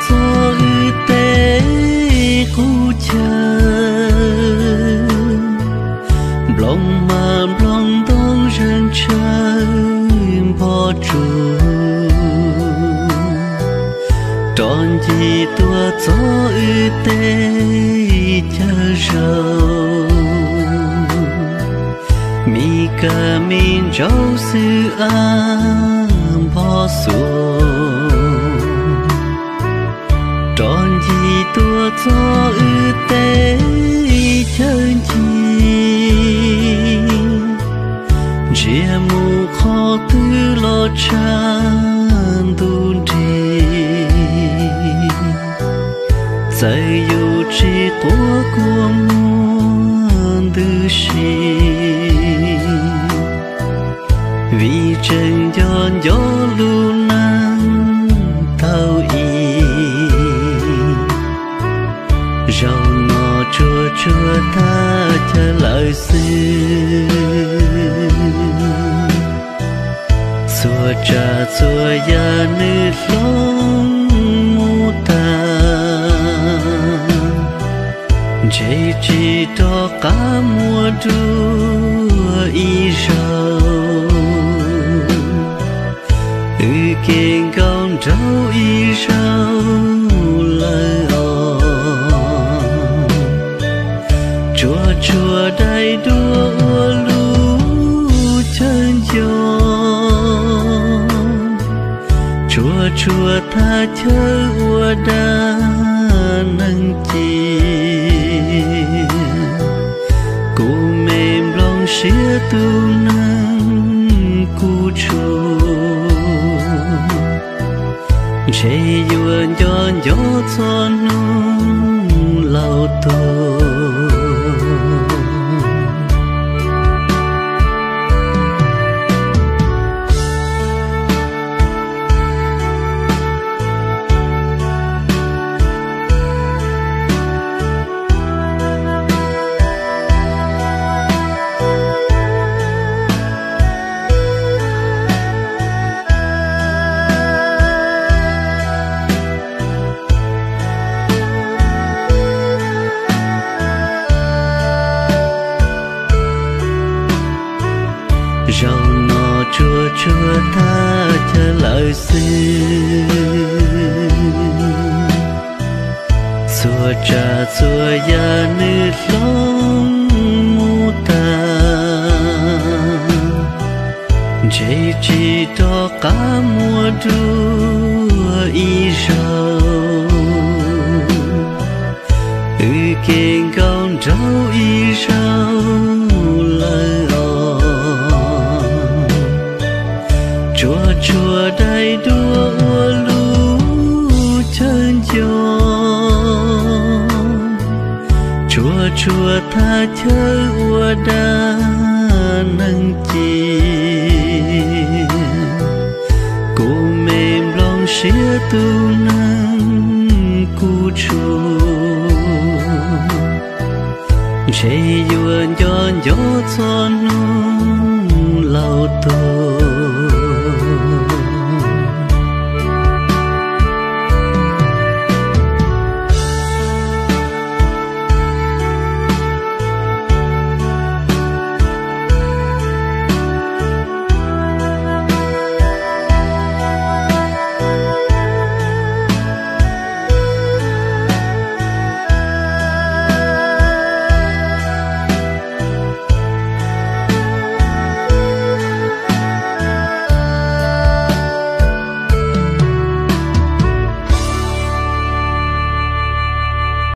txog wb tej qub chaw, nplooj mas nplooj ntoo zeeg tshaw npog tsuag, rov ncig tuaj txog wb tej chaw zaus, me kab me ntsaum xwb ab npog xuas, rov ncig tuaj txog wb tej chaw ncig, ntsia mus qhov twg los tshav ntuj nrig, txawm yus tsis quaj kua muag ntws si, vim tseem nco nco lub neej tau i. Zaum no tsuag tsuag tag chaw lawm xwb, txhua tsav txhua yam nws hloov mus tag, ntshe tsis rov qab muaj dua ib zaug, wb kev nkaus nraug ib zaug lawm os. Tsuag tsuag dai duab ua lub chaw nco, tsuag tsuag thaj chaw ua dab neeg ci, kuv me nplooj siab tus neeg kuv tshuav, ntshe yuav nco nco txhua hnub laus tuag. Zaum no tsuag tsuag tag chaw lawm xwb, txhua tsav txhua yam nws hloov mus tag, ntshe tsis rov qab muaj dua ib zaug, wb kev nkaus nraug ib zaug lawm os. Tsuag tsuag dai duab ua lub chaw nco, tsuag tsuag thaj chaw ua dab neeg ci, kuv me nplooj siab tus neeg kuv tshuav, ntshe yuav nco nco txhua hnub